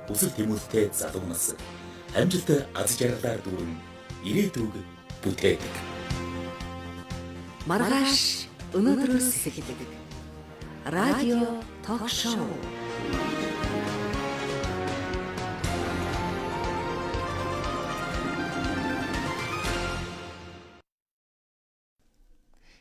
Хүсэл тэмүүлэлтэй залуу нас амжилт аз жаргалаар дүүрэн ирээдүг бүтээдэг. Маргааш өнөөдрөөс эхэлдэг. Радио ток шоу.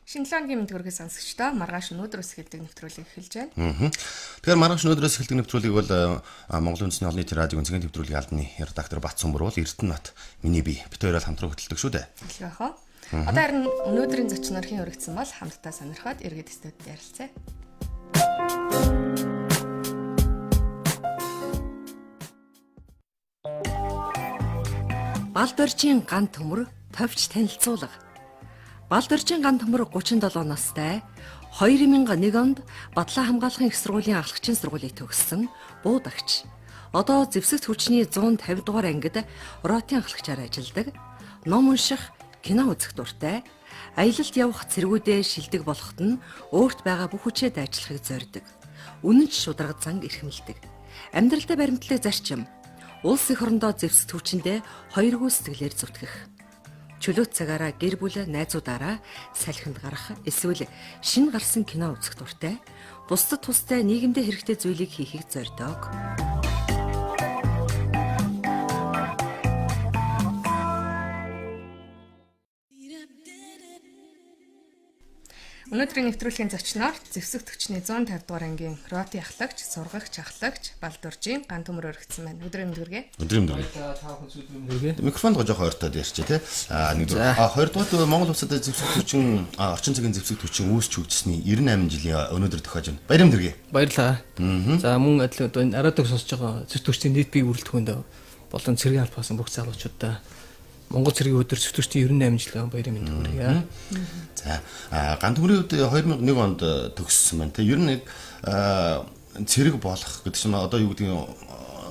Шинэ 7 хоногийн мэнд хүргэе сонсогчдоо маргааш өнөөдрөөс эхэлдэг нэвтрүүлгийг эхэлж байна. Тэгэхээр маргааш өнөөдрөөс эхэлдэг нэвтрүүлгийг бол Монголын үндэсний олон нийтийн радио өнцгийн нэвтрүүлгийн албаны редактор Бат Сумбар бол Эрдэнэт миний бие бит хоёр бол хамтран хөтэлдэг шүү дээ. Илүү яах вэ? Одоо харин өнөөдрийн зочноор хэн өргөцсөн бол хамтдаа сонирхоод иргэд студид ярилцъя. Балдоржийн ган төмөр товч танилцуулга. Балдоржийн ган төмөр 37 настай 2001 онд Батлан хамгаалахын их сургуулийн ахлагчийн сургуулийг төгссөн буудагч. Одоо зэвсэгт хүчний 150 дугаар ангид ротын ахлагчаар ажилладаг. Ном унших, кино үзэх дуртай. Аялалд явах цэргүүдээ шилдэг болоход нь өөрт байгаа бүх хүчээ дайчлахыг зорддог. Үнэн ч шударга зан эрхэмлдэг. Амьдралдаа баримтлаг зарчим. Улс эх орондоо зэвсэгт хүчиндээ хоёргүй сэтгэлээр зүтгэх. Чөлөөт цагаараа гэр бүл найзуудаараа салхинд гарах эсвэл шинэ гарсан кино үзэх дуртай. Бусдад тустай нийгэмдээ хэрэгтэй зүйлийг хийхийг зорддог. Өнөөдрийн нэвтрүүлгийн зочноор зэвсэг төчний 150 дугаар ангийн ротын ахлагч, сургагч ахлагч Балдуржийн ган төмөр өргөцсөн байна. Өдрийн мэнд хүргэе. Өдрийн мэнд хүргэе. Та бүхэн зүйлүүд хүргэе. Микрофонд жоохон ойртоод ярьчих тий. А нэгдүгээр. А хоёрдугаар Монгол улсад зэвсэг хүчин орчин цагийн зэвсэг хүчин үүсч хөгжсөний 98 жилийн өнөөдөр тохиож байна. Баярын мэнд хүргэе. Баярлалаа. За мөн адил одоо энэ арадаг сонсож байгаа зэвсэг хүчний нийт бие бүрэлдэхүүнд болон цэргийн албаас бүх залуучуудаа Монгол цэргийн өдөр зэвсэг хүчний 98 жилийн баярын мэнд хүргэе. За ган төмрийн үед 2001 онд төгссөн байна тий. Ер нь нэг цэрэг болох гэдэг чинь одоо юу гэдэг нь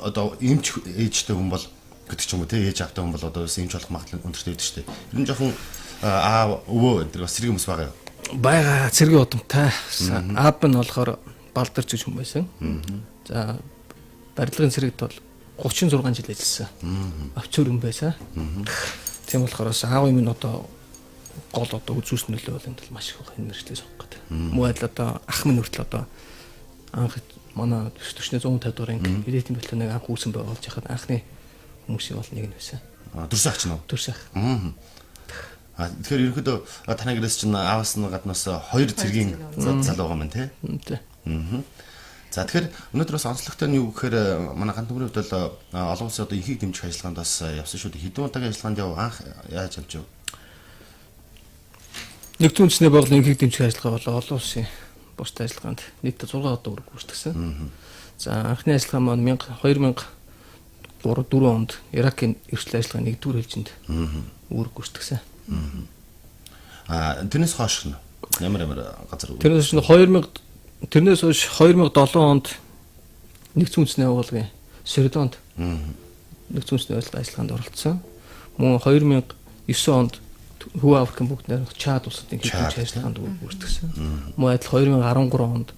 одоо эмч ээжтэй хүн бол гэдэг ч юм уу тий ээж автай хүн бол одоо бас эмч болох магадлал өндөртэй байдаг шүү дээ. Ер нь жоохон аав өвөө энэ төр бас цэрэг хүмүүс байгаа юу? Байгаа цэргийн удамтай. Аав нь болохоор балдарч гэж хүн байсан. За барилгын цэрэгт бол 36 жил ажилласан. Овцор хүн байсан. Тийм болохоор бас аав минь одоо гол одоо үзүүлсэн нөлөө бол энэ тал маш их байх энэ мэргэжлийг сонгох гэдэг. Мөн адил одоо ах минь хүртэл одоо анх манай төчнөө 150 дугаар анги элитийн батальоныг анх үүсэн байгуулж яхад анхны хүмүүсийн бол нэг нь байсан. Дүрсэн ах чинь үү? Дүрсэн ах. А тэгэхээр ерөнхийдөө танай гэрээс чинь аавас нь гаднаас хоёр цэргийн залуу байгаа юм тий. Тий. За тэгэхээр өнөөдөр бас онцлогтой нь юу гэхээр манай ган төмрийн хувьд бол олон улсын одоо ихийг дэмжих ажиллагаанд бас явсан шүү дээ. Хэдэн удаагийн ажиллагаанд яв анх яаж явж вэ? Нэгдсэн үндэсний байгууллагын ихийг дэмжих ажиллагаа бол олон улсын бусад ажиллагаанд нийтдээ 6 удаа үүрэг гүйцэтгсэн. За анхны ажиллагаа маань 2003 4 онд Иракийн эрсдэл ажиллагааны нэгдүгээр ээлжинд үүрэг гүйцэтгсэн. А тэрнээс хойш нь ямар ямар газар Тэрнээс хойш 2000 тэрнээс хойш 2007 онд нэгдсэн үндэсний байгууллагын Сорилонд нэгдсэн үндэсний байгууллагын ажиллагаанд оролцсон. Мөн 2009 онд Хүү Африкийн бүгд найрамдах Чад улсад Чад, хэдэн ажиллагаанд гүйцэтгсэн. Мөн адил 2013 онд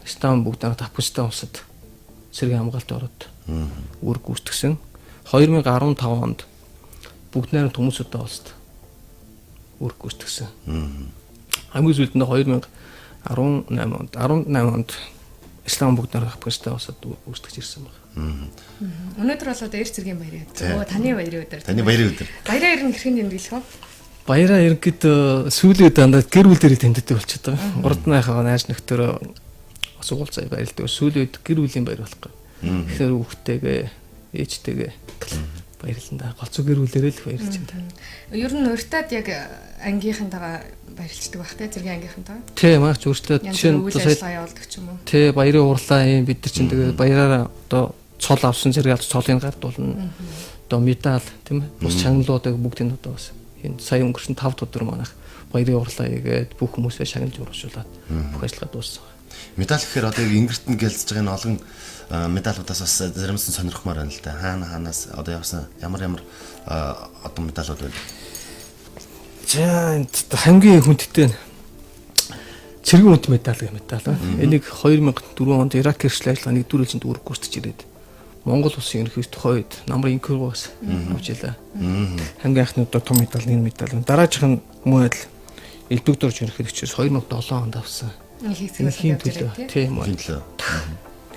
Стан бүгд найрамдах Афганистан улсад цэргийн хамгаалалт ороод үүрэг гүйцэтгсэн. 2015 онд бүгд найрамдах хүмүүсүүдтэй улсад үүрэг гүйцэтгсэн. Хамгийн сүүлд нь 2018 онд Ислам бүгд найрамдах Афганистан улсад гүйцэтгэж ирсэн байна. Өнөөдөр бол одоо эр цэргийн баярын өдөр. Өө таны баярын өдөр. Таны баярын өдөр. Баяраа ер нь хэрхэн тэмдэглэх вэ? Баяраа ерөнхийдөө сүүлийн үед дандаа гэр бүл дээр тэмдэгдэг болчиход байгаа. Урд нь яхаа найз нөхдөөрөө бас уулзаа баярлдаг. Сүүлийн үед гэр бүлийн баяр болохгүй. Тэгэхээр хүүхдтэйгээ, ээжтэйгээ баярлан да. Голцоо гэр бүлээрээ л баярлж байна. Ер нь уртад яг ангийнхантайгаа баярлцдаг байх те цэргийн ангийнхантайгаа. Тий, маач өөртөө Янз жишээ нь бүрийн үйл одоо сая ажиллагаа явуулдаг ч юм уу. тий баярын хурлаа юм бид нар чинь тэгээ баяраараа одоо цол авсан зэрэг авч цолыг гардуулна. Одоо медаль тийм ээ. Бус шагналуудыг бүгдийг нь одоо бас энэ сая өнгөрсөн 5 өдөр манайх баярын хурлаа хийгээд бүх хүмүүсээ шагналж урамшуулад бүх ажиллагаа дууссан. Медаль гэхээр одоо яг ингэрт нь гэлцэж байгаа энэ олон медалуудаас бас заримсан сонирхмаар байна л да. Хаана хаанаас одоо явсан ямар ямар одоо медалууд байна. За энд хамгийн хүндтэй нь цэргийн үнд медаль гэх медаль байна. Энийг 2004 онд Ирак хэршлээ ажиллагаа нэгдүгээр ээлжинд үүрэг гүйцэтгэж ирээд Монгол улсын ерөнхийдөө тухайн үед намрын инкургаас авч илаа. Хамгийн анхны удаа том медаль, нэг медаль. Дараачих нь мөн адил элдвэг дорж ерөнхийлөгчөөс 2007 онд авсан. Энхийн төлөө. Тийм үү.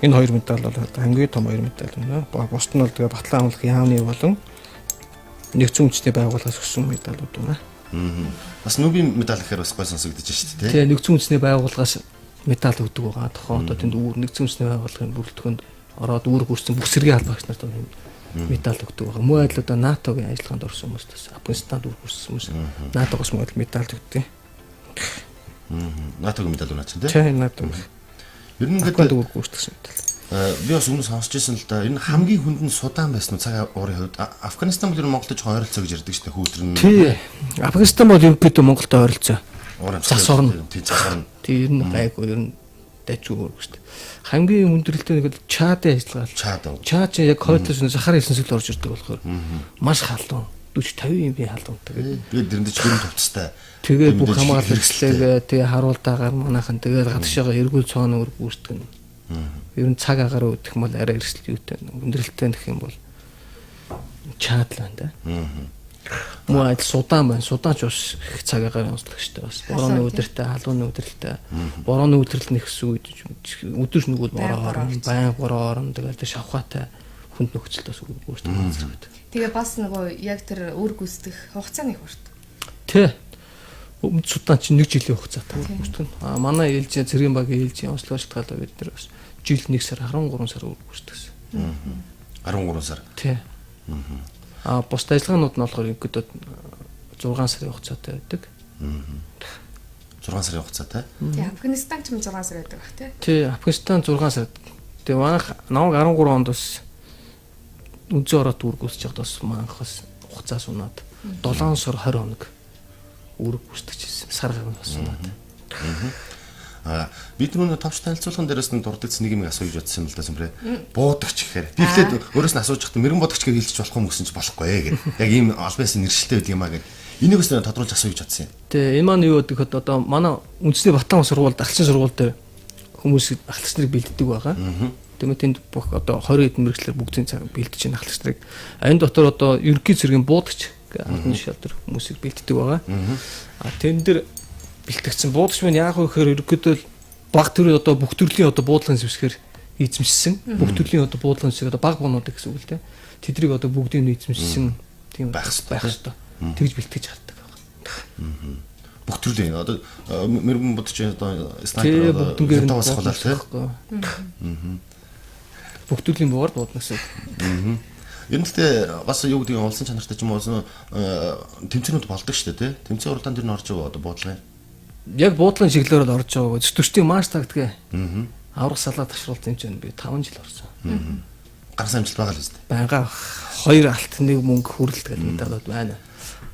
Энэ хоёр медаль бол хамгийн том хоёр медаль байна. Бусд нь бол тэгээ Батлан хамгаалах яамны болон нэгдсэн үндэсний байгууллагаас өгсөн медалууд байна. Бас нүбийн медаль гэхээр бас гой сонсогдож шүү дээ. Тийм, нэгдсэн үндэсний байгууллагаас медаль өгдөг байгаа. Тухайн одоо тэнд нэгдсэн үндэсний байгууллагын бүрэлдэхүүнд ороод үүрэг гүйцэтгэсэн бүх сэргийн албаагч нарт медаль өгдөг байгаа. Мөн адил одоо НАТО-гийн ажиллагаанд орсон хүмүүст бас Афганистанд үүрэг гүйцэтгэсэн хүмүүс НАТО-гоос мөн адил медаль өгдөг. НАТО-гийн медаль унаа чинь тийм. НАТО. Ер нь ингээд үүрэг гүйцэтгэсэн медаль. Би бас өмнө сонсч ирсэн л да. Энэ хамгийн хүнд нь Судан байсан уу цаг уурын хувьд? Афганистан бол ер нь Монголд жоохон ойролцоо гэж ярьдаг шүү дээ. Хүүтэр нь. Тий. Афганистан бол ерөнхийдөө Монголд ойролцоо. Зас орно. Тий, зас орно. Тий, ер нь гайгүй, ер нь дайчгүй үүрэг шүү дээ. Хамгийн хүндрэлтэй нэг бол Чадын ажиллагаа. Чад. Чад чинь яг хойдлоос нь Сахара элсэнсэл орж ирдэг болохоор маш халуун. 40 50 юм би халуунтай. Тэгээд тэрэнд ч гүрэн тувцтай. Тэгээд бүх хамгаалагчлаагээ тэгээ харуултаагаар манайхан тэгээд гадагшаага эргүүл цоон үүрэг гүйцэтгэн. Ер нь цаг агаар үүдэх юм бол арай эрсдэл юутай хүндрэлтэй нэх юм бол Чад л байна да. Мөн адил Судан байна. Судан ч бас их цаг агаар онцлогчтой бас. Борооны өдөртэй, халууны өдөртэй. Борооны өдрөл нэгсэн үед өдөрч нүгэл бороо орно, байн бороо орно. Тэгээд шавхаатай хүнд нөхцөлд бас үүрэг гүйцэтгэх. Тэгээ бас нөгөө яг тэр үүрэг гүйцэтгэх хугацаа нэг урт. Тий. Өмнөд Судан чинь 1 жилийн хугацаатай үүрэг гүйцэтгэх. А манай ээлжийн цэргийн багийн ээлжийн онцлог шалтгаалаа бид нар бас жил 1 сар 13 сар үүрэг гүйцэтгэсэн. 13 сар. Тий. А бусд ажиллагаанууд нь болохоор ерөнхийдөө 6 сарын хугацаатай байдаг. 6 сарын хугацаатай. Тий, Афганистан ч юм 6 сар байдаг бах тий. Тий, Афганистан 6 сар. Тэгээ манайх намайг 13 онд бас үнцэн ороод үүрэг гүйцэж байхад бас манайх бас хугацаас унаад 7 сар 20 хоног үүрэг гүйцэтгэж ирсэн. Сар гаруй бас унаад. Бид нүг товч танилцуулган дээрээс нь дурдэгдсэн нэг юм асууж бодсон юм л да сүмрээ. Буудагч гэхээр. Би эхлээд өөрөөс нь асууж байхдаа мэрэгэн бодогч гэж хэлчих болох юм гэсэн чи болохгүй ээ гэх. Яг ийм албан ёсны нэршилтэй байдаг юм а гэх. Энийг бас тодруулж асууя гэж бодсон юм. Тэ энэ маань юу гэдэг вэ? Одоо манай үндэсний Батлан сургуульд ахлагчийн сургууль дээр хүмүүс ахлагч нарыг бэлддэг байгаа. Тэгмээ тэнд бүх одоо 20 хэдэн мэрэгчлэр бүгдийн цаг бэлдэж байна ахлагч нарыг. Энэ дотор одоо ерөнхий цэргийн буудагч гэх албан тушаал төр хүмүүсийг бэлддэг байгаа. А тэн дээр бэлтгэгдсэн буудагч маань яах вэ гэхээр ерөнхийдөө баг төрлийн одоо бүх төрлийн одоо буудлагын зэвсгээр эзэмшсэн. Бүх төрлийн одоо буудлагын зэвсэг одоо баг буунуудыг гэсэн үг л дээ. Тэдрийг одоо бүгдийг нь эзэмшсэн тийм байх хэрэгтэй. Тэгж бэлтгэж гардаг байна. Бүх төрлийн одоо мэрэгэн бодогч одоо снайпер одоо таваас хавлаа тий. Бүх төрлийн буугаар буудна гэсэн үг. Ер нь гэхдээ бас юу гэдгийг улсын чанартай ч юм уу тэмцээнүүд болдог шүү дээ тий. Тэмцээн уралдаан дэр нь орж байгаа одоо буудлагын. Яг буудлын чиглэлээр л орж байгаа. Зүтгчдийн маш тактик. Аврах салаа ташруулт тэмцээнд би 5 жил орсон. Гарсан амжилт байгаа л үстэй. Байнга 2 алт 1 мөнгө хүрэлт гэдэг медалууд байна.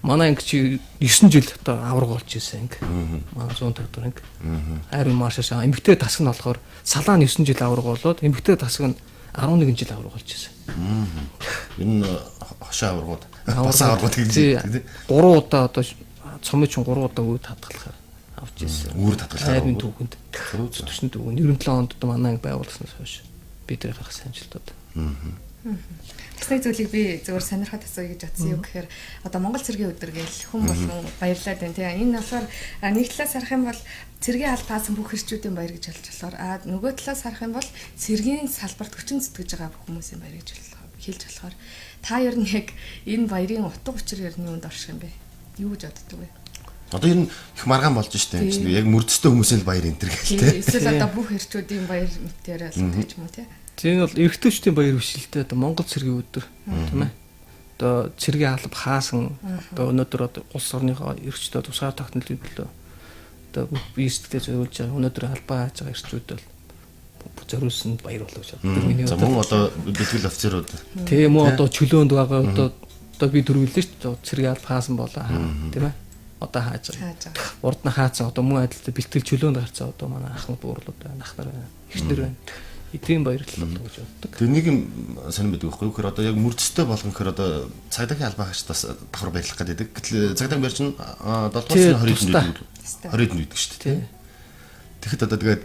Манай анги чи 9 жил одоо авраг болж ирсэн анги. Манай 150 дугаар анги. Айрын маршаас эмэгтэй тасаг нь болохоор салаа нь 9 жил авраг болоод эмэгтэй тасаг нь 11 жил авраг болж ирсэн. Энэ хошоо аврагууд. Бас аврагууд гэж. 3 удаа одоо цомын чинь 3 удаа үе татгалахаар авч ирсэн. Үүр татгалахаар. Айрын түүхэнд. Зүтгчний түүхэн 97 онд одоо манай анги байгуулсанаас хойш бидний гаргасан амжилтууд. Бас нэг зүйлийг би зөвхөн сонирхоод асууя гэж бодсон юм гэхээр одоо Монгол цэргийн өдөр гээл хүн болгон баярлаад байна тийм. Энэ болохоор нэг талаас харах юм бол цэргийн алба хаасан бүх хэрчүүдийн баяр гэж хэлж болохоор нөгөө талаас харах юм бол цэргийн салбарт хүчин зүтгэж байгаа бүх хүмүүсийн баяр гэж хэлж болохоор та ер нь яг энэ баярын утга учир ер нь юунд орших юм бэ? Юу гэж боддог вэ? Одоо ер нь их маргаан болж штэ юм чинь яг мөрдөстэй хүмүүсийн л баяр энэ төр гэл тэ. Эсвэл одоо бүх хэрчүүдийн баяр мэтээр л ч юм уу тий. Тийм бол эрэгтэйчдийн баяр биш л дээ. Одоо Монгол цэргийн өдөр тийм ээ. Одоо цэргийн алба хаасан одоо өнөөдөр одоо улс орныхоо эрхчдөө тусгаар тогтнолын төлөө одоо бүх бие сэтгэлээ зориулж байгаа өнөөдөр албаа хааж байгаа эрхчүүд бол зориулсан баяр болов гэж боддог. Миний за мөн одоо бэлтгэл офицерууд тийм үү одоо чөлөөнд байгаа одоо би дөрвөлээ шүү дээ. Цэргийн алба хаасан болоо тийм ээ. Одоо хааж байгаа. Урд нь хаацсан одоо мөн адил бэлтгэл чөлөөнд гарцсан одоо манай ахмад буурлууд байна, ах нар байна, эгч нар байна. Эдийн баярлал болов гэж боддог. Тэр нэг юм сонирн байдаг байхгүй юу? Тэгэхээр одоо яг мөрдөстэй болгон гэхээр одоо цагдаагийн албан хаагчид бас давхар баярлах гэдэг. Гэтэл цагдаагийн баяр чинь 7 дугаар сарын 20-нд байдаг. 20-нд байдаг шүү дээ. Тэгэхэд одоо тэгээд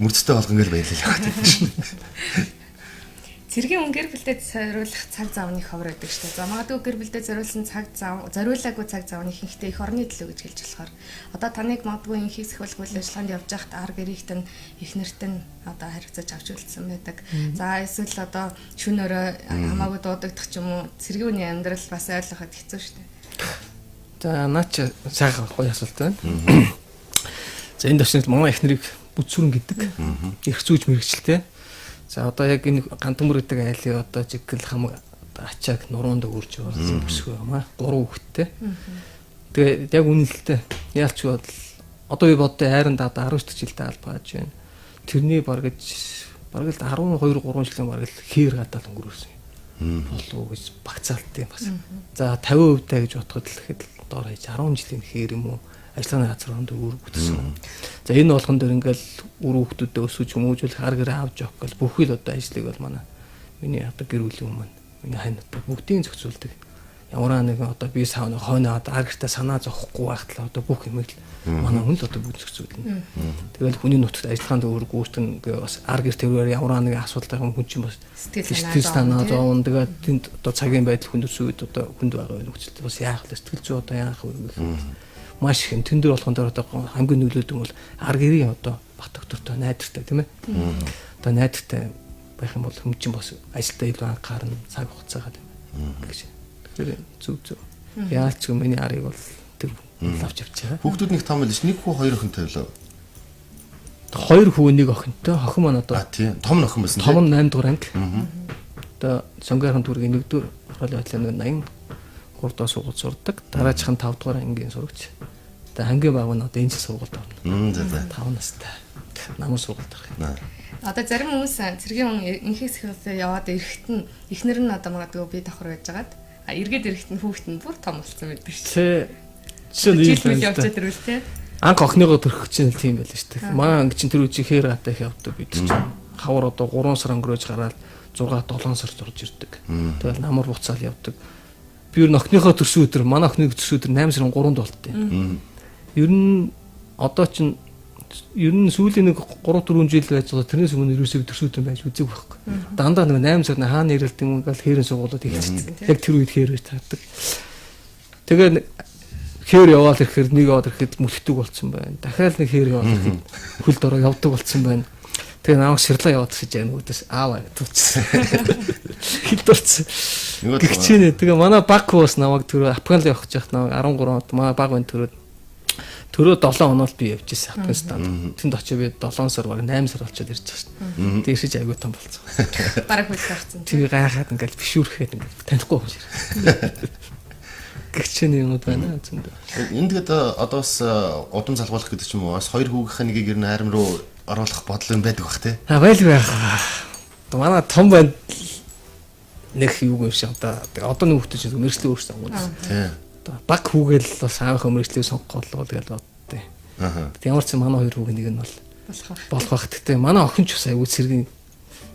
мөрдөстэй болгон гэж баярлал яваад байдаг шин. Цэргийн хүн гэр бүлдээ зориулах цаг завны ховор байдаг шүү дээ. За магадгүй гэр бүлдээ зориулсан цаг зав, зориулаагүй цаг завны ихэнхдээ эх орны төлөө гэж хэлж болохоор одоо таныг магадгүй инхийг сахиулах үйл ажиллагаанд явж байхад ар гэрийгт нь их нэрт нь одоо харигцаж авч үлдсэн байдаг. За эсвэл одоо шөнө өрөө хамаагүй дуудагдах ч юм уу цэргийн хүний амьдрал бас ойлгоход хэцүү шүү дээ. За наа чи сайхан гоё асуулт байна. За энэ төвшөнд манай их нэрийг бүцүүрэн гэдэг. Эрх зүйч мэрэгчлээ. За одоо яг энэ Гантөмөр гэдэг айлын одоо жиггэл хамаг одоо ачааг нуруунд өгөрж явуулсан бүсгүй юм аа. 3 хүүхэдтэй. Тэгээд яг үнэлэлтэй яалч бол одоо би боддоо айран даа 19 жилдээ албааж байна. Тэрний бараг л 12 3 жилийн бараг л хээр гадаал өнгөрөөсөн болов уу гэж багцаалт юм бас. За 50% таа гэж бодоход л ихэд доор хаяж 10 жилийн хээр юм уу ажиллагааны газар хонд үүрэг бүтсэн. За энэ болгон дээр ингээл үр хүүхдүүдэд өсөж хүмүүжүүлэх хар гэрээ авч явах гэл бүхий л одоо ажлыг бол манай миний одоо гэр бүлийн өмнө миний хань одоо бүгдийг зохицуулдаг. Ямар нэгэн одоо би сав хойно одоо ар гэртээ санаа зовхгүй байхад л одоо бүх юмыг л манай хүн л одоо бүгд зохицуулна. Тэгэл хүний нутагт ажиллагаанд үүрэг гүйцэтгэн бас ар гэр тэрээр ямар нэгэн асуудал байгаа хүн чинь бас Сэтгэл санаа зовно. Тэгээд тэнд одоо цагийн байдал хүндсэн үед одоо хүнд байгаа нөхцөлд бас яах вэ? Сэтгэл зүй одоо яах вэ гэх маш их юм. Тэн дээр болгон дээр одоо хамгийн нөлөөдөг бол ар гэрийн одоо бат доктортой найдвартай тийм ээ. Одоо найдвартай байх юм бол хүн чинь бас ажилдаа илүү анхаарна, цаг хугацаагаа тийм ээ. Гэж. Тэгэхээр зүг зүг. Яалч ч миний арыг бол тэр авч явж байгаа. Хүүхдүүд нэг том байл ш. Нэг хүү хоёр охинтой байлаа. Хоёр хүү нэг охинтой. Охин маань одоо А тийм. Том охин байсан. том нь 8 дугаар анги. Одоо Сонгойрхон дүүргийн 1 дугаар Оролын хотлын 83 дугаар сургууль сурдаг. Дараачих нь 5 дугаар ангийн сурагч. Одоо ангийн баг нь одоо энэ жил сургуульд орно. За за. 5 настай. Намар сургуульд орох юм. Одоо зарим хүмүүс цэргийн хүн инхийг сахиулаад яваад ирэхэд нь эхнэр нь одоо магадгүй би давхар байжгаад а эргээд ирэхэд нь хүүхэд нь бүр том болсон байдаг шүү. Тэ. Жишээ нь Жил ийм мэл байна л да. явчихад ирвэл те. Анх охиныгоо төрөх чинь л тийм байл шүү дээ. Манай анги чинь тэр үеийн хээр гадаа их явдаг бид чинь. Хавар одоо 3 сар өнгөрөөж гараад 6 7 сар зурж ирдэг. Тэгэл намар буцаал явдаг. Би ер нь охиныхоо төрсөн өдөр манай охиныг төрсөн өдөр 8 сарын 3-нд болттой. Ер нь одоо чинь ер нь сүүлийн нэг 3 4 жил байж байгаа тэрнээс өмнө ерөөсөө төрсөн өдөр байж үзег байхгүй. Дандаа нэг 8 сард хаана ирэлт юм ингээл хээрэн сургуулиуд эхэлчихдэг. Яг тэр үед хээр байж таардаг. Тэгээ хээр яваал ирэхээр нэг яваад ирэхэд мүлхдэг болсон байна. Дахиад нэг хээр яваад ирэхэд хөл дороо явдаг болсон байна. Тэгээ намайг ширлаа яваад гэж яг нөгөөдөөс аава төвчсөн. Хил дурцсан. Гэгчийнэ. Тэгээ манай баг хүү бас намайг түрүү Афган руу явах гэж байхад намайг 13 онд манай баг байна түрүү 7 оноод би явж ирсэн Афганистанд. Тэнд очиж би 7 сар баг 8 сар болчиход ирж байгаа шин. Тэг иршиж айгүй том болцсон. Бараг хөл гарцсан. Тэгээ гайхаад ингээл бишүүрхэд ингээл танихгүй юм шиг. Гэгчийн юмуд байна зөндөө. Энэ тэгээд одоо бас удам залгуулах гэдэг ч юм уу бас хоёр хүүгийнхээ нэгийг ер нь арим руу оруулах бодол юм байдаг бах те. А байл байх. Одоо манай том банд нэг юу юм шиг одоо одоо нэг хүүхдээ чинь мэрэгчлээ өөрсдөө сонгоно. Тий. Одоо баг хүүгээл бас аавынхаа мэрэгчлийг сонгох болов тэгэл боддیں۔ Аха. Тэг ямар ч манай хоёр хүүг нэг нь бол Болох байх. болох бах. Гэтэ манай охин ч бас аягүй цэргийн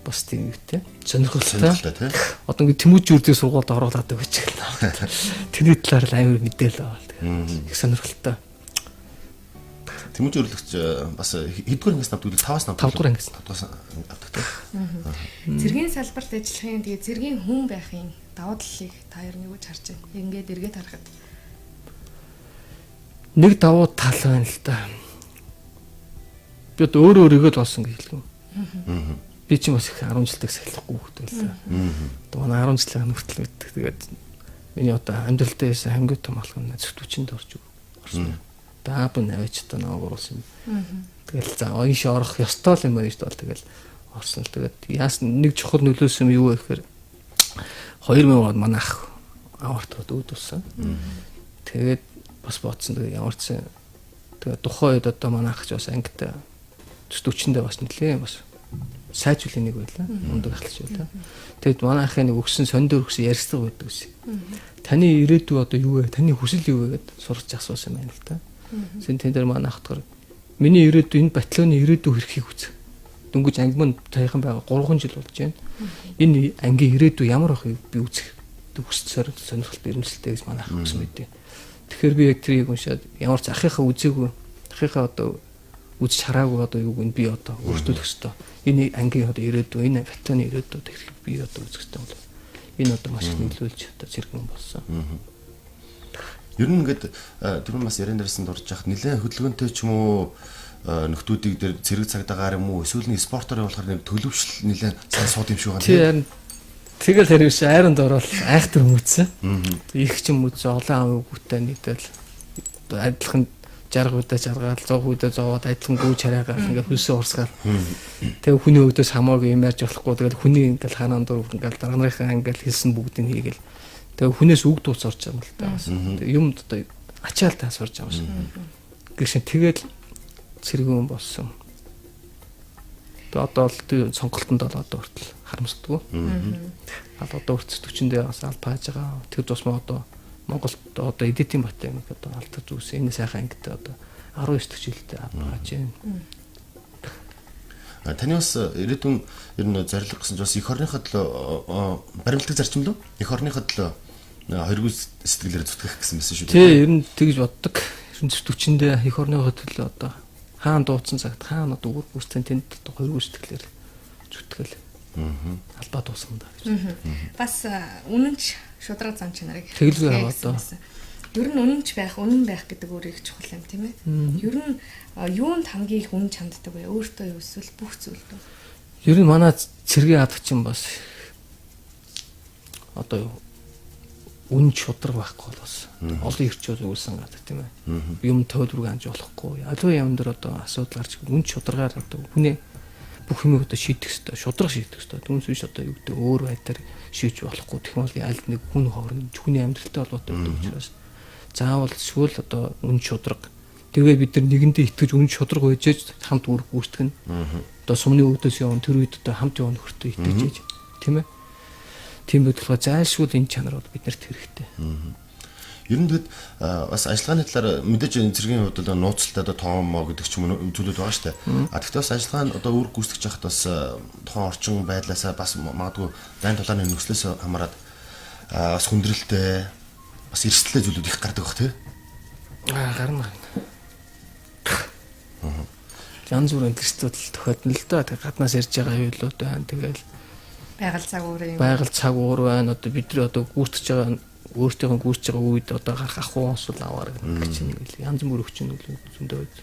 бас тийм юутэй сонирхолтой. Сонирхолтой тий. Одоо ингэ Тэмүүж үрдийн сургуульд оруулаад өгч гэлээ. Тэрний талаар л амар мэдээлэл аваад тэгээд их сонирхолтой. Тэмүүж өрлөгч бас хэддүгээр ангиас навдаг вэ? 5-аас навдаг. Тавдугаар ангиас. 5-аас авдаг тий. Цэргийн салбарт ажиллахын тэгээ цэргийн хүн байхын давуу талыг та ер нь юу гэж харж байна? Ингээд эргээд харахад. Нэг давуу тал байна л да. Би одоо өөрөө өөрийгөө л болсон гэж хэлдэг юм. Би чинь бас их 10 жилдээ сахилахгүй хүүхэд байлаа. Одоо манай 10 жилийн хүртэл мэддэг. Тэгээд миний одоо амьдралдаа байсан хамгийн том алхам нь зөвхөн орж орсон. Одоо аав нь аваач одоо намайг оруулсан. Тэгэл за ийш орох ёстой л юм байна шүү дээ. Тэгэл орсон л тэгээд яасан нэг чухал нөлөөсөн юм юу вэ гэхээр 2000 онд манай ах авартууд үүдүүлсэн. Тэгээд бас бодсон тэгээд ямар ч сан тэгээд тухайн үед одоо манай ах ч бас ангитай төчөндөө бас нэлээ бас сайжруулах нэг байлаа. Ундаг ахлаж байлаа. Тэгэд манай ахын нэг өгсөн сондор өгсөн ярьцлага байдаг гэсэн. Таны ирээдүй одоо юу вэ? Таны хүсэл юу вэ гэд сурч асуусан юм байна л да. Тэсэн тэн дээр манай ах болохоор миний ирээдүй энэ батальоны ирээдүй хэрхийг үз. Дөнгөж анги мань таяхан байгаа 3 жил болж байна. Энэ ангийн ирээдүй ямар байхыг би үзэх хүсэл сонирхолтой ирэмсэлтэй гэж манай ах өгсөн байдیں۔ Тэгэхээр би яг тэрийг уншаад ямар ч ахынхаа үзээгүй ахынхаа одоо Үзэж хараагүй одоо юуг нь би одоо өөрчлөх ёстой. Энэ ангийн одоо ирээдүй, энэ батальоны ирээдүй тэрхийг би одоо үзэх ёстой бол энэ одоо маш их нөлөөлж одоо цэргэн болсон. Ер нь ингээд түрүүн бас яриан дээрсэн дурдж яхад нэлээд хөдөлгөөнтэй ч юм уу нөхдүүдийг дээр цэрэг цагдаагаар юм уу эсвэл нэг спортоор явуулахаар нэг төлөвшил нэлээд сайн сууд юм шиг байна. Тий харин тэгэл харин биш айранд ороод айхтар хүмүүцсэн. Их ч юм үзсэн олон аав хүүтэй нэгдэл одоо адилхан 60 үдэ жаргаал 100 үдэ зовоод адилхан гүйж хараагаал ингээд хөлсөө урсгаал. Тэгээ хүний өвдөөс хамаагүй юм ярьж болохгүй тэгэл хүний ингээд ханаан дур ингээд дарга нарынхаа ингээд хэлсэн бүгдийг хийгээл. Тэгээ хүнээс үг дууц орж байгаа юм л та бас. Юм одоо ачаал таас орж байгаа юм шиг. Гэх шин тэгэл цэргэн болсон. Тэгээ одоо л сонголтонд бол одоо хүртэл харамсдаггүй. Ал одоо хүртэл төчөндөө бас ал пааж байгаа. Тэр тусмаа одоо Монголд одоо эдитийн батальон одоо алдар зүгс энэ сайхан ангитай одоо 19 дэх жилдээ пааж байна. Таны бас ирээдүйн ер нь зорилго гэсэн чинь бас эх орныхоо төлөө баримтлагдаг зарчим лүү? Эх орныхоо төлөө хоёргүй сэтгэлээр зүтгэх гэсэн байсан шүү дээ. Тий, ер нь тэгж боддог. Ер нь зүтгэчэндээ эх орныхоо төлөө одоо хаан дуудсан цагт хаан одоо үр гүйцэн тэнд одоо хоёргүй сэтгэлээр зүтгэл. Албаа дуусгана да гэж. Бас үнэнч шудраг зам чанарыг Тэгэлгүй одоо. Ер нь үнэнч байх, үнэн байх гэдэг өөр их чухал юм тийм ээ. Ер нь юунд хамгийн их үнэн чанддаг вэ? Өөртөө юу эсвэл бүх зүйлд үү? Ер нь манай цэргийн хадагчин бас одоо юу үн шудраг байхгүй бол бас олон ирчүүд өгүүлсэн гадаг тийм ээ. Юм тойлборг анж болохгүй. Аливаа юм дээр одоо асуудал гарч үн шударгаар одоо хүнээ бүх юмыг одоо шийдэх ёстой, шудраг шийдэх ёстой. Түүнээс биш одоо юу гэдэг өөр байдлаар шийдэж болохгүй. Тэгэх юм бол аль нэг хүн хоорно, хүний амьдралтай холбоотой байдаг учраас заавал эсвэл одоо үн шудраг. Тэгээ бид нар нэгэндээ итгэж үн шудраг байж хамт үүрэг гүйцэтгэн. Одоо сумны өвдөөс явна тэр үед одоо хамт явна нөхөртөө итгэж ээж тийм ээ. Тийм болохоор зайлшгүй энэ чанар бол биднэрт хэрэгтэй. Ер нь тэгэд бас ажиллагааны талаар мэдээж энэ цэргийн хувьд бол нууцлалтай одоо тоомоо гэдэг ч юм уу зүйлүүд байгаа шүү дээ. А тэгтээ бас ажиллагаа нь одоо үүрэг гүйцэтгэж байхад бас тухайн орчин байдлаасаа бас магадгүй дайн тулааны нөхцлөөс хамаарат бас хүндрэлтэй бас эрсдэлтэй зүйлүүд их гардаг бах тий. Гарна гарна. Янз бүрийн эрсдэл тохиолдно л доо. Тэг гаднаас ирж байгаа зүйлүүд байна. Тэгэл байгаль цаг уур юм. Байгаль цаг уур байна. Одоо бидний одоо гүйцэтгэж байгаа өөртөөхөө гүйцэж байгаа үед одоо гарах ахуй онсол аваар гэдэг чинь ингээл янз бүр өвчин зөндөө байд.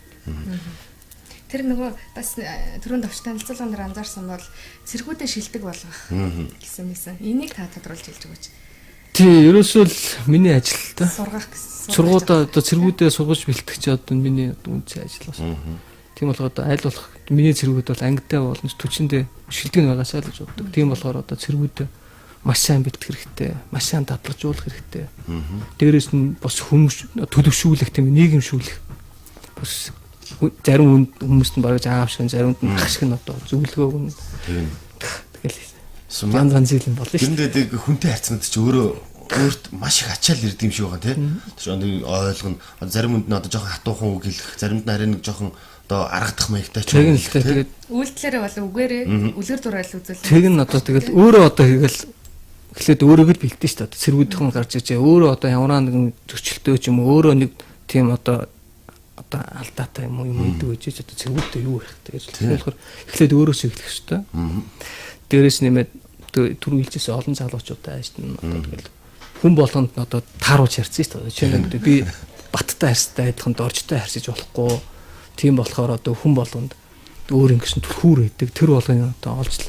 Тэр нөгөө бас түрүүн товч танилцуулган дээр анзаарсан бол цэргүүдээ шилдэг болгох гэсэн байсан. Энийг та тодруулж хэлж өгөөч. Тий, ерөөсөө л миний ажил л да. Сургах гэсэн. Сургуудаа одоо цэргүүдээ сургаж бэлтгэх чи одоо миний одоо үндсэн ажил бас. Тийм болохоор одоо аль болох миний цэргүүд бол ангидаа болно түвшиндээ шилдэг нь байгаасаа л гэж боддог. Тийм болохоор одоо цэргүүдээ маш сайн бэлтгэх хэрэгтэй, маш сайн дадлагжуулах хэрэгтэй. Дээрээс нь бас хүмүүс төлөвшүүлэх тийм нийгэмшүүлэх. Бас зарим хүмүүст нь бараг аав шиг, заримд нь ах шиг нь одоо зөвлөгөө өгнө. Тийм. Тэгэл янз янз юм болно шүү. Тэрэндээ хүнтэй харьцнаад чи өөрөө өөрт маш их ачаал ирдэг юм шиг байгаа тий. Тэр нэг ойлгоно. Зарим хүнд нь одоо жоохон хатуухан үг хэлэх, заримд нь арай нэг жоохон одоо аргадах маягтай ч юм. Тэг нь л тэгээд үйлдэлээрээ бол үгээрээ үлгэр дуурайл үзүүлэх. Тэг нь одоо тэгэл өөрөө одоо тэгэл эхлээд өөрийгөө л бэлдэн шүү дээ. Цэргүүдхэн гарч ижээ өөрөө одоо ямар нэгэн зөрчилтэй ч юм уу өөрөө нэг тийм одоо алдаатай юм уу юм идэг үжиж одоо цэргүүдтэй юу ярих вэ гэж болохоор эхлээд өөрөөсөө эхлэх хэрэгтэй. Дээрээс нэмээд түрүү хэлжсэн олон залуучуудаа аажтан одоо тэгэл хүн болгонд одоо тааруулж ярьсан шүү дээ. Жишээ нь би баттай харьцтай адилхан доржтой харьцаж болохгүй. Тийм болохоор одоо хүн болгонд өөр ингэсэн түлхүүр байдаг. Тэр болгоныг одоо олж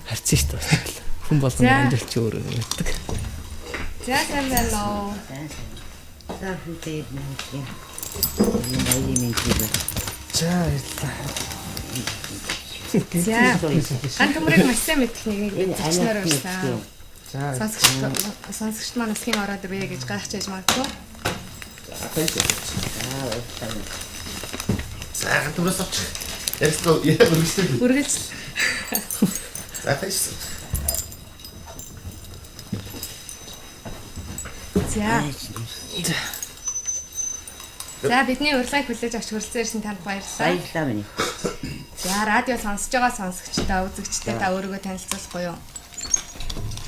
харьцсан шүү дээ. Хүн болгоны амьдрал чи өөр байдаг. За сайн байна уу? За хүүтэй юм. За баярлалаа. За ган төмрийг маш сайн мэдэх нэгийг зочноор урьсан. За сонсогчд маань усхийн ороод ирвэ гэж гайхаж байж магадгүй. За ган төмрөөс авчих. Ярьслаа яриа үргэлжлээ. Үргэлжл. За баярлалаа. За. За бидний урилгыг хүлээж авч хүрэлцэн ирсэн танд баярлалаа. Баярлалаа миний. За радио сонсож байгаа сонсогчдоо үзэгчдээ та өөрийгөө танилцуулахгүй юу?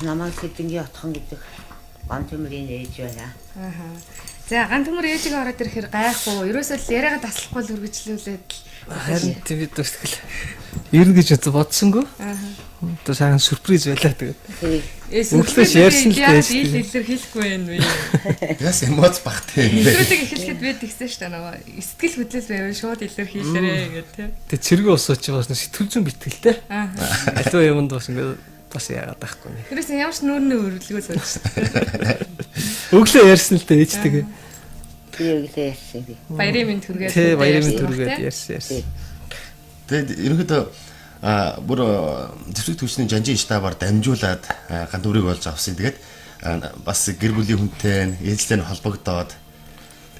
Намайг Сэдэнгийн Отхон гэдэг ган төмрийн ээж байна. Аа. За ган төмөр ээжигээ ороод ирэхээр гайх уу? Ерөөсөө л яриагаа таслахгүй л үргэлжлүүлээд л. Харин тийм бид бас тэгэл ирнэ гэж бодсонгүй. Одоо сайхан сюрприз байлаа тэгээд. Өглөөс ярьсан л дээ. дээ. Ил илэрхийлэхгүй байх вэ? Яс эмоц багтай юм бэ. Илрүүлэг эхлэхэд би тэгсэн шүү дээ нөгөө сэтгэл хөдлөл байвал шууд илэрхийлээрэ гэдэг тийм. Тэгээд цэргийн ус чи бас сэтгэл зүйн битгэлтэй. Аа. Аливаа юмд бас ингээд бас яагаад байхгүй нэ. Тэрээс ямар ч нүүрний өрөлгөө сууж шүү дээ. Өглөө ярьсан л дээ ээжтэйгээ. Би өглөө ярьсан би. Баярын мэнд хүргээд. Тий, баярын мэнд хүргээд ярьсан ярьсан. Тэгээд ерөнхийдөө бүр зэвсэг түвшний жанжин штабаар дамжуулаад ганц үрийг олж авсан. Тэгээд бас гэр бүлийн хүнтэй ээжтэй нь холбогдоод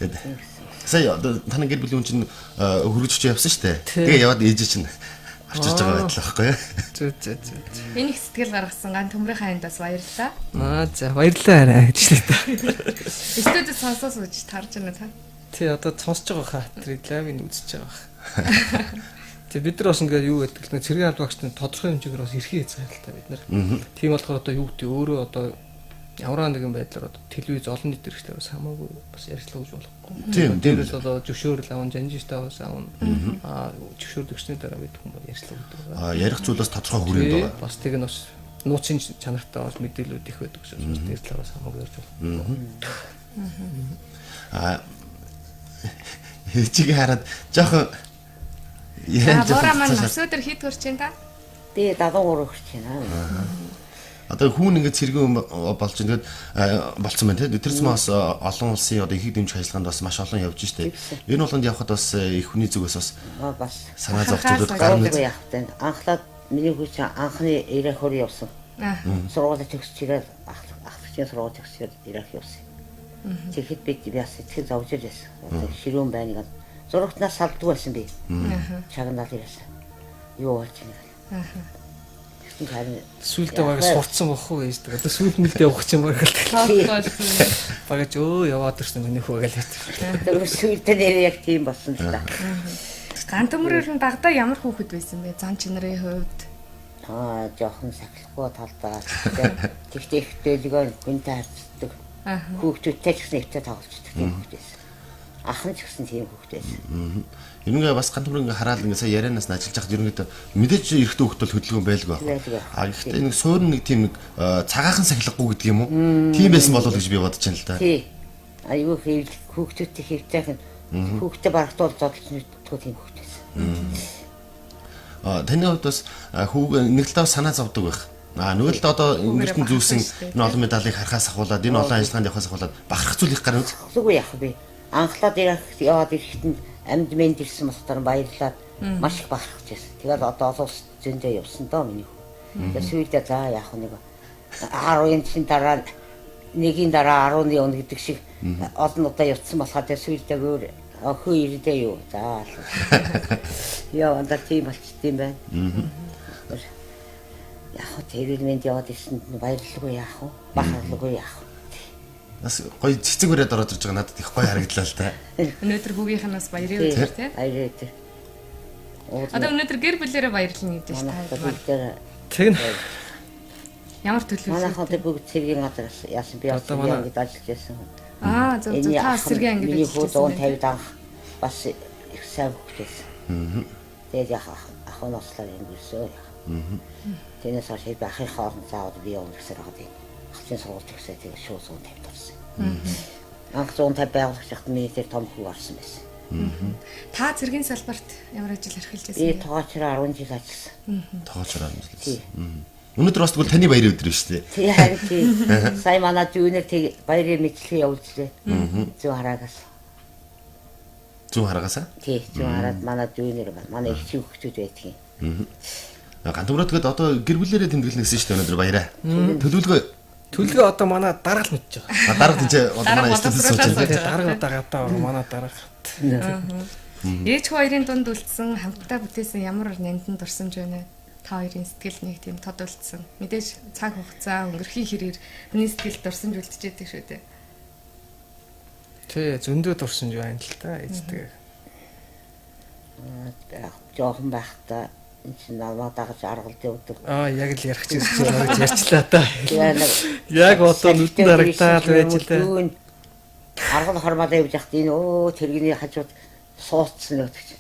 тэгээд сая одоо таны гэр бүлийн хүн чинь хөргөж очиж явсан шүү дээ. Тэгээ яваад ээж чинь авчирч байгаа байдлаа байхгүй юу? Зү зү зү. Энэ их сэтгэл гаргасан ган төмрийн хайнд бас баярлалаа. Аа за баярлалаа арай гэж л та. Студид сонсоо сууж тарж байна та. Тий одоо сонсож байгаа хаа. Тэр лайвыг үзэж байгаа хаа. Тэг бид нар бас ингээд юу гэдэг л цэргийн албаагчдын тодорхой хэмжээгээр бас эрхийн хязгаарлалтай бид нар. Тийм болохоор одоо юу гэдэг өөрөө одоо ямар нэгэн байдлаар одоо телевиз олон нийт хэрэгслээр бас хамаагүй бас ярьцлага өгч болохгүй. Тийм тийм. Тэрээс одоо зөвшөөрөл аван жанжин штабаас аван аа зөвшөөрөл өгсөний дараа бид хүн бол ярьцлага өгдөг байгаа. Аа ярих зүйл бас тодорхой хүрээнд байгаа. Бас тэг нь бас нууцын чанартай бас мэдээлүүд их байдаг гэсэн бас тэр талаараас хамаагүй ярьж болохгүй. Аа ээжигээ хараад жоохон За буура маань өсөөдөр хэд хүрч байна та? Би 73 хүрч байна. Одоо хүүн ингээд цэргийн хүн болж ингээд болцсон байна тийм. Тэр зам бас олон улсын одоо ихийг дэмжих ажиллагаанд бас маш олон явж штэ. Энэ болгонд явхад бас их хүний зүгээс бас бас санаа зовх зүйлүүд гарна. Явах тань. Анхлаад миний хүү чинь анхны Ирак хор явсан. Сургууль төгсч ирээд ахлагчийн сургууль төгсч ирээд Ирак явсан. Тэгэхэд бид бас сэтгэл зовж байсан. Одоо ширүүн байна гэдэг. Зурагтнаас салдгүй байсан би. Чагнаал ирсэн. Юу болж байна. Тэгсэн харин Сүүлдээ баг сурцсан бох уу гэж. Одоо сүүлд мэлд явах чинь баг л. Багаж өө яваад ирсэн миний хүү гэл. Тэр сүүлдээ нэр яг тийм болсон л та. Ган төмрөр нь багадаа ямар хүүхэд байсан бэ? Зан чанарын хувьд. Аа жоохон сахилахгүй талдаа. Тэгтээ их дөлгөө хүнтэй харьцдаг. Хүүхдүүдтэй ч гэсэн ихтэй тоглолцдог тийм хүүхэд байсан. Ах нь ч гэсэн тийм хүүхэд байсан. Ерөнхийдөө бас ганц бүр ингээ хараад ингээ сая ярианаас нь ажиллаж байхад ерөнхийдөө мэдээж эрэгтэй хүүхэд бол хөдөлгөөн байлгүй байх. А гэхдээ нэг суурь нэг тийм нэг цагаахан сахилгагүй гэдэг юм уу? Тийм байсан болов уу гэж би бодож байна л да. Тий. Айгүй хэвлэх хүүхдүүдтэй хэвтэйхэн хүүхдээ барахтуул зодолж нүдтгүү тийм хүүхэд байсан. А таны хувьд бас хүүг нэг талаа санаа зовдөг байх. А нөгөө талаа одоо ингэртэн зүүсэн энэ олон медалийг харахаас ахуулаад энэ олон ажиллагаанд явахаас ахуулаад бахарх зүйл их гарна үз. Зүггүй яах вэ? Анхлаад ирэх яваад ирэхэд нь амьд мэнд ирсэн болохоор баярлаад маш их бахархаж байсан. Тэгээд одоо олон улс зөндөө явсан доо миний хүү. Тэгээд сүүлдээ за яах вэ нэг 10-ын чин дараа нэгийн дараа 10-ны явна гэдэг шиг олон удаа явцсан болохоор тэгээд сүүлдээ өөр хөө ирдэ юу. За. Яа андаа тийм болчтой юм байна. Яг хөө тэрүүл мэнд яваад ирсэнд нь баярлалгүй яах вэ? Бахархалгүй яах вэ? Бас гоё цэцэг өрөөд ороод ирж байгаа надад их гоё харагдлаа л та. Өнөөдөр хүүгийнх нь бас баярын өдөр тий. Баярын өдөр. Одоо өнөөдөр гэр бүлээрээ баярлна гэдэг чинь та. Тэгнь. Ямар төлөвлөлт? Манайхан тэр бүгд цэргийн газар яасан би бас цэргийн ангид ажиллаж байсан. Аа зөв зөв та цэргийн ангид ажиллаж байсан. Миний хүү 150-д анх бас их сайн хүүхэд байсан. Тэгээд яг ах нь ослоор өнгөрсөө. Тэрнээс хойш би ахынхаа орон заавал би явна гэсэн байгаа тийм. Ахлын сургууль төгсөө тэгээд шууд 150 орсон. Анх 150 байгуулагч байхад миний тэр том хүү орсон байсан. Та цэргийн салбарт ямар ажил эрхэлж байсан бэ? Би тоогоочроо 10 жил ажилласан. Тоогоочроо 10 жил ажилласан. Өнөөдөр бас тэгвэл таны баярын өдөр шүү дээ. Тий харин тий. Сая манай дүүнер тэг баярын мэдлэгээ явуулжлээ. Зүүн хараагаас. Зүүн хараагаас аа? Тий, зүүн хараад манай дүүнер манай их чинь хүүхдүүд байдгийн. Гантөмрөө тэгэд одоо гэр бүлээрээ тэмдэглэнэ гэсэн шүү дээ өнөөдөр баяраа. Төлөвлөгөө Төлөвлөгөө одоо манай дарга л мэдж байгаа. Дарга тийч одоо манай студид сууж байна. Дарга одоо гадаа манай дарга. Ээж хүү хоёрын дунд үлдсэн хамтдаа бүтээсэн ямар нандин дурсамж байна вэ? Та хоёрын сэтгэл нэг тийм тод үлдсэн. Мэдээж цаг хугацаа өнгөрхийн хэрээр хүний сэтгэл дурсамж үлдчихэдэг шүү дээ. Тий, зөндөө дурсамж байна л та ээжтэй. Жоохон байхдаа энэ чинь намайг дагаж аргалд явдаг. Аа, яг л ярих чинь ярьчлаа та. Яг одоо нүдэнд харагдаад байж лээ. Аргал Даргал хормолоо явж яхад энэ өө тэрэгний хажууд сууцсан гэдэг чинь.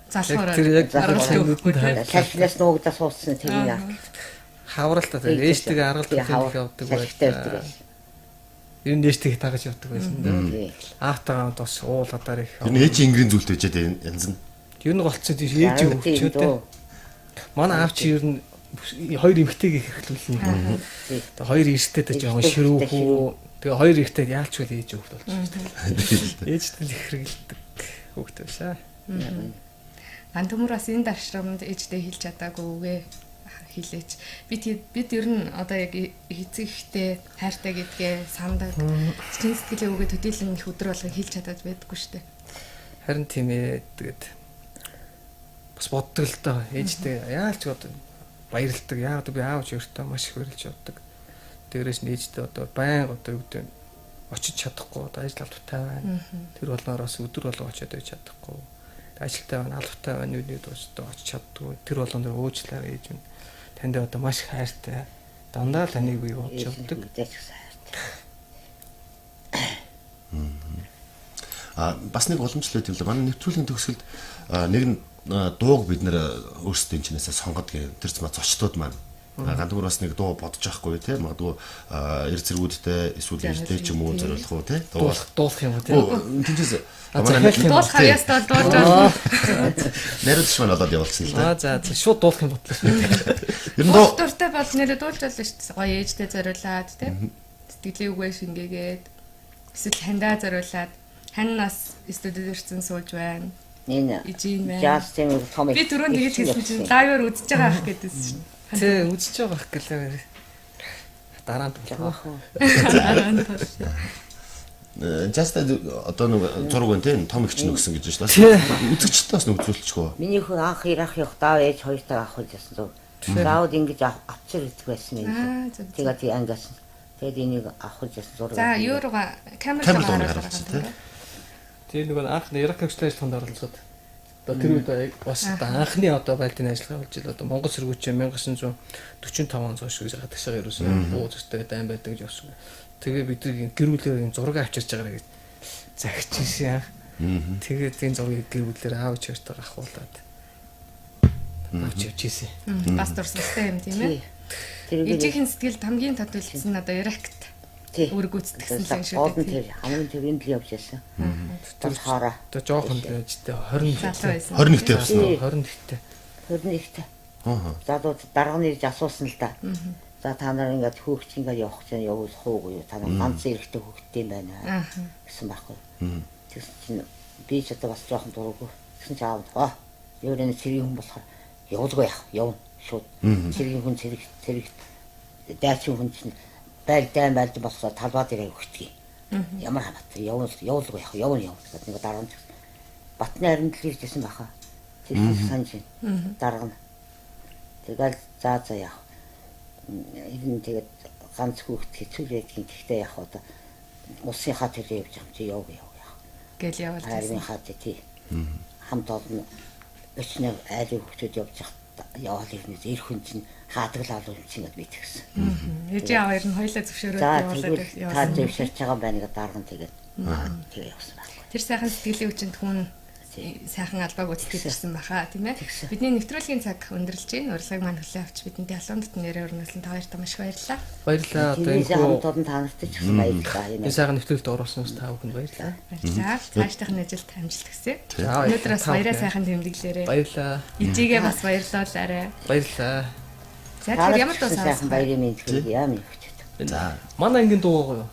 Залхуураа. Тэр яг аргалт өгөхгүй те. Салхинаас нуугдаа сууцсан тэрэгний ард. Хавралта тэр ээжтэйгээ аргалт өгөх явдаг Салхитай явдаг байсан. Ер нь ээжтэйгээ тагаж явдаг байсан дээ. Тий. Аавтайгаа хамт бас уулгадаар их. Ер нь ээжийн ингэрийн зүйлтэй байжээ дээ янз нь. Ер нь голцсон тийш ээж өвчөө те. Манай аав чи ер нь хоёр эмэгтэйг их хэрэглүүлнэ. Тэгээ хоёр эрэгтэй тэ жоохон ширүүхүү. Тэгээ хоёр эрэгтэй яалчгүй л ээж хөвгт болчихсон. Ээжтэй л их хэрэглэдэг хөвгт байсан. Ган төмөр бас энэ даршрамд ээжтэй хэлж чадаагүй үгээ хэлээч. Бид ер нь одоо яг эцэг ихтэй хайртай гэдгээ сандаг. Чин сэтгэлийн үгээ төдийлөн их өдөр болгон хэлж чадаад байдаггүй шүү дээ. Харин тийм ээ. Тэгээд бас боддог л доо ээжтэй яалч одоо баярлдаг. Яагаад би аав ч өөртөө маш их баярлж явдаг. Дээрээс нь ээжтэй одоо байнга одоо юу гэдэг нь очиж чадахгүй одоо ажил албатай байна. Тэр болгоноос бас өдөр болго очиод байж чадахгүй. Ажилтай байна, албатай байна, юу нэг одоо очиж чаддгүй. Тэр болгон дээр уучлаарай ээж минь. Танд одоо маш их хайртай. Дандаа л таныг би бодож явдаг. А бас нэг уламжлалт юм л манай нэвтрүүлгийн төгсгөлд нэг нь дууг бид нэр өөрсдөө энэ чинээсээ сонгодог юм. Тэр зам зочдууд маань гандвар бас нэг дуу бодож байхгүй тий. Магадгүй эр зэргүүдтэй эсвэл эрдээ ч юм уу зориулах уу тий. Дуулах юм уу тий. Тинчээс Дуулах хаяас бол дуулж байна. Найруулагч маань болоод явуулсан л да. Аа за шууд дуулах юм бодлоо шүү. Ер нь дуу дуртай бол нэрээ дуулж болно шүү дээ. Гоё ээжтэй зориулаад тий. Сэтгэлийн үгээ шингээгээд эсвэл хандаа зориулаад хань нас студид ирсэн сууж байна. Энэ Ижийн байна. Жаз тийм том. Би түрүүн тэгэж хэлсэн чинь лайваар үзэж байгаа ах гэдээсэн шүү. Тий, үзэж байгаа ах гэлээ. Дараа нь дуулах. Дараа нь дуулах. Жаста одоо нэг зураг байна тийм том их чинь өгсөн гэж байна шүү дээ. Үзэгчтэй бас нүгцүүлчихв. Миний хүү анх Ирак явахдаа ээж хоёртаа авах байсан зүг. Заавал ингэж авчир идэх байсан юм. Тэгээд ангиас. Тэгээд энийг авах байсан зураг. За юу руугаа камер руу харуулсан тийм. Тэр нөгөө анх Ирак хөгжлийн ажиллагаанд оролцоод одоо тэр үед бас анхны одоо байлдын ажиллагаа болж ил одоо Монгол сэргүүчээ 1945 он зоош гэж гадагшаа ерөөсөн буу зөртэй дайн байдаг гэж явсан. Тэгээ бид нар гэр бүлээр юм зураг авчирч байгаарэ гэж загчижсэн. Тэгээд энэ зургийг гэр бүлээр аав чартаар авахуулаад авч явж ирсэн. Бас дурсамжтай юм тийм ээ. Ээжийнхэн сэтгэлд хамгийн тод үлдсэн нь одоо Иракт үр гүйцэтгсэн л юм шүү дээ. Тэр хамгийн төвөнд л явж байсан. Тэр хоороо. Одоо жоохон л ээжтэй 20 21-т явсан уу? 21-т. 21-т. Аа. Залууд дарга нь ирж асуусан л да. За та нар ингээд хөөгч ингээд явах чинь явуулах уугүй юу? Та нар ганц эрэгтэй хөөгтэй юм байна гэсэн байхгүй. Тэгсэн чинь би ч одоо бас жоохон дурггүй. Тэгсэн чинь аав аа ер нь цэргийн хүн болохоор явуулгүй яах явна шууд. Цэргийн хүн цэрэг цэрэг дайчин хүн чинь байр дайн байлж болохоор талбай дээр өгчдөг. Ямар хамаатай явуулгүй яах явна явна гэдэг нэг дарга нь Батны харимдл иржсэн баха. Тэр санаж байна. Дарга нь. Тэгэл за за яах. Ер нь тэгээд ганц хүүхэд хэцүү байдгийн. Гэхдээ яах одоо улсынхаа төлөө явж байгаа юм чи яв яв яах. Гэл явуулж байсан. Армийнхаа тий. Хамт олон өчнөр айлын хүүхдүүд явж яваал ирнэ. Эр хүн чинь хаадаг л алуу юм чинь гэд би тэгсэн. Ээжийн аав ер нь хоёлаа зөвшөөрөөд явуулаад явсан. Та зөвшөөрч байгаа юм байна гэдэг дарга нь тэгээд тэгээ явсан байхгүй. Тэр сайхан сэтгэлийн хүчинд хүн сайхан албааг гүйцэтгэж ирсэн баха тийм ээ. Бидний нэвтрүүлгийн цаг өндөрлж байна. Урилгыг маань хүлээн авч бидэнтэй халуун дотн нэрээр өрнөсөн та хоёрт маш их баярлалаа. Баярлалаа. Одоо энэ хамт олон та нарт ч гэсэн баярлалаа. Энэ сайхан нэвтрүүлэлд оролцсоноос та бүхэнд баярлалаа. Баярлалаа. Цаашдах нь ажилд амжилт хүсье. Өнөөдөр бас баяраа сайхан тэмдэглээрэй. Баярлалаа. Ижигээ бас баярлуулаарай. Баярлалаа. За тэгэхээр ямар дуу сайхан баярын мэнд хүргэе яа минь хүчтэй. За. Манай ангийн дуу гоё юу?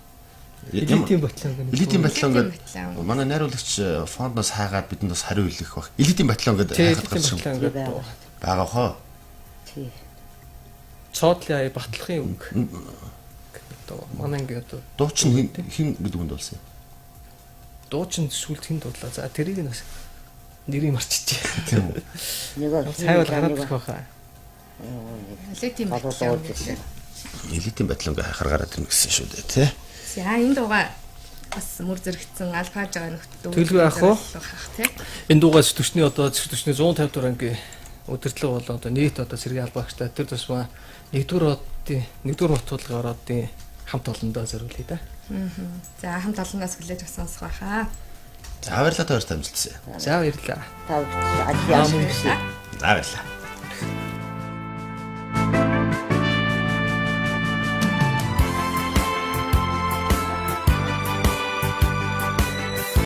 Элитийн батлан гэнэ. Элитийн батлан гэдэг манай найруулагч фондноос хайгаад бидэнд бас хариу илгэх баг. Элитийн батлан гэдэг хайхад гарч байгаа. Байгаа хоо. Тий. Цоодлын ая батлахын үг. Одоо манай ангийн одоо дуучин хин гэдэг үгэнд болсон юм. Дуучин сүлд хин дуудлаа. За тэрийг нь бас нэрийг марччихэ. Тийм үү. Нэг цайвал гараад ирэх байхаа. Элитийн батлан. Элитийн батлан гэ хайхаар гараад ирнэ гэсэн шүү дээ, тий. За энэ дууга бас мөр зэрэгцэн алгааж байгаа нөхдөд төлөв яах вэ? Энэ дуугаа зүтгчний одоо зүтгчний 150 дугаар ангийн удирдлага болон одоо нийт одоо сэргийн албаагчтай тэр тусмаа 1-р хотын 1-р хотуулгын ороодын Хамт олондоо зориулъя да. За хамт олноос хүлээж авсан сонсох байхаа. За баярлалаа, та хоёрт амжилт хүсье. За баярлалаа. Та бүхэн ажил яасан. За баярлалаа.